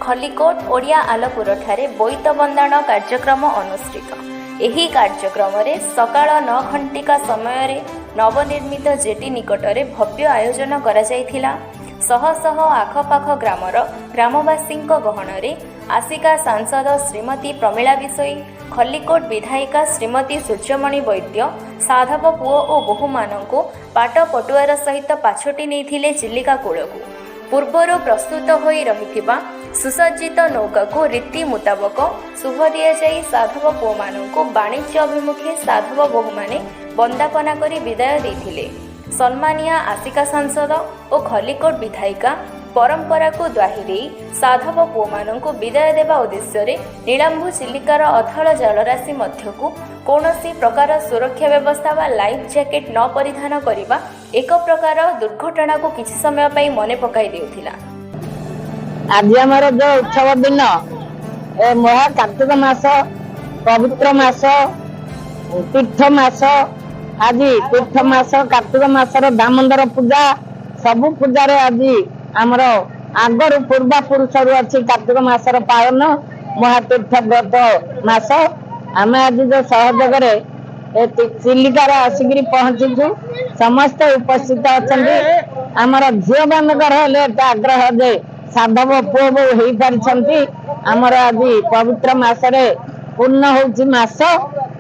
ଖଲିକୋଟ ଓଡ଼ିଆ ଆଲପୁରଠାରେ ବୋଇତ ବନ୍ଦାଣ କାର୍ଯ୍ୟକ୍ରମ ଅନୁଷ୍ଠିତ। ଏହି କାର୍ଯ୍ୟକ୍ରମରେ ସକାଳ 9 ଘଣ୍ଟିକା ସମୟରେ ନବନିର୍ମିତ ଜେଟି ନିକଟରେ ଭବ୍ୟ ଆୟୋଜନ କରାଯାଇଥିଲା। ଶହ ଶହ ଆଖପାଖ ଗ୍ରାମର ଗ୍ରାମବାସୀଙ୍କ ଗହଣରେ ଆସିକା ସାଂସଦ ଶ୍ରୀମତୀ ପ୍ରମିଳା ବିଷୋୟୀ, ଖଲିକୋଟ ବିଧାୟିକା ଶ୍ରୀମତୀ ସୂର୍ଯ୍ୟମଣି ବୈଦ୍ୟ ସାଧବ ପୁଅ ଓ ବୋହୂମାନଙ୍କୁ ପାଟ ପଟୁଆର ସହିତ ପାଛୋଟି ନେଇଥିଲେ ଚିଲିକା କୂଳକୁ। ପୂର୍ବରୁ ପ୍ରସ୍ତୁତ ହୋଇ ରହିଥିବା ସୁସଜ୍ଜିତ ନୌକାକୁ ରୀତି ମୁତାବକ ଶୁଭ ଦିଆଯାଇ ସାଧବ ପୁଅମାନଙ୍କୁ ବାଣିଜ୍ୟ ଅଭିମୁଖେ ସାଧବ ବୋହୂମାନେ ବନ୍ଦାପନା କରି ବିଦାୟ ଦେଇଥିଲେ। ସମ୍ମାନୀୟା ଆସିକା ସାଂସଦ ଓ ଖଲିକୋଟ ବିଧାୟିକା ପରମ୍ପରାକୁ ଦ୍ୱାହି ଦେଇ ସାଧବ ପୁଅମାନଙ୍କୁ ବିଦାୟ ଦେବା ଉଦ୍ଦେଶ୍ୟରେ ନୀଳାମ୍ବୁ ଚିଲିକାର ଅଥଳ ଜଳରାଶି ମଧ୍ୟକୁ କୌଣସି ପ୍ରକାର ସୁରକ୍ଷା ବ୍ୟବସ୍ଥା ବା ଲାଇଫ୍ ଜ୍ୟାକେଟ୍ ନ ପରିଧାନ କରିବା ଏକ ପ୍ରକାର ଦୁର୍ଘଟଣାକୁ କିଛି ସମୟ ପାଇଁ ମନେ ପକାଇ ଦେଉଥିଲା। ଆଜି ଆମର ଯୋଉ ଉତ୍ସବ ଦିନ, ଏ ମହା କାର୍ତ୍ତିକ ମାସ, ପବିତ୍ର ମାସ, ତୀର୍ଥ ମାସ। ଆଜି ତୀର୍ଥ ମାସ କାର୍ତ୍ତିକ ମାସର ଦାମୋଦର ପୂଜା, ସବୁ ପୂଜାରେ ଆଜି ଆମର ଆଗରୁ ପୂର୍ବା ପୁରୁଷରୁ ଅଛି କାର୍ତ୍ତିକ ମାସର ପାଳନ, ମହାତୀର୍ଥ ବ୍ରତ ମାସ। ଆମେ ଆଜି ଯୋଉ ସହଯୋଗରେ ଏ ଚିଲିକାରେ ଆସିକିରି ପହଞ୍ଚିଛୁ, ସମସ୍ତେ ଉପସ୍ଥିତ ଅଛନ୍ତି। ଆମର ଝିଅ ମାନଙ୍କର ହେଲେ ଏତେ ଆଗ୍ରହ ଯେ ସାଧବ ପୁଅ ବୋହୂ ହେଇପାରିଛନ୍ତି। ଆମର ଆଜି ପବିତ୍ର ମାସରେ ପୂର୍ଣ୍ଣ ହଉଛି ମାସ,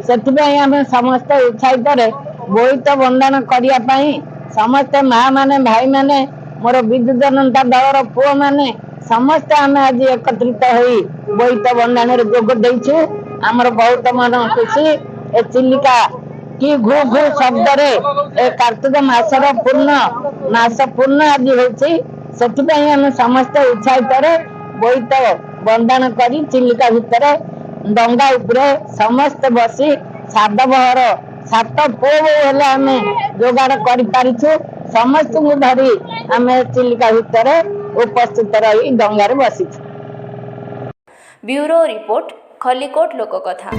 ସେଥିପାଇଁ ଆମେ ସମସ୍ତେ ଉତ୍ସାହିତରେ ବୋଇତ ବନ୍ଦାଣ କରିବା ପାଇଁ ସମସ୍ତେ ମା ମାନେ, ଭାଇମାନେ, ମୋର ବିଜୁ ଜନତା ଦଳର ପୁଅ ମାନେ ସମସ୍ତେ ଆମେ ଆଜି ଏକତ୍ରିତ ହୋଇ ବୋଇତ ବନ୍ଦାଣରେ ଯୋଗ ଦେଇଛୁ। ଆମର ବହୁତ ମନ ଖୁସି। ଏ ଚିଲିକା କି ଘୁ ଘୁ ଶବ୍ଦରେ ଏ କାର୍ତ୍ତିକ ମାସର ପୂର୍ଣ୍ଣ ମାସ ପୂର୍ଣ୍ଣ ଆଜି ହଉଛି, ସେଥିପାଇଁ ଆମେ ସମସ୍ତେ ଉତ୍ସାହିତରେ ବୋଇତ ବନ୍ଦାଣ କରି ଚିଲିକା ଭିତରେ ଡଙ୍ଗା ଉପରେ ସମସ୍ତେ ବସି ସାଧବର ସାତ ପୁଅ ବୋହୂ ହେଲେ ଆମେ ଯୋଗାଡ଼ କରିପାରିଛୁ। ସମସ୍ତଙ୍କୁ ଧରି ଆମେ ଚିଲିକା ଭିତରେ ଉପସ୍ଥିତ ରହି ଡଙ୍ଗାରେ ବସିଛୁ। ବ୍ୟୁରୋ ରିପୋର୍ଟ, ଖଲିକୋଟ ଲୋକକଥା।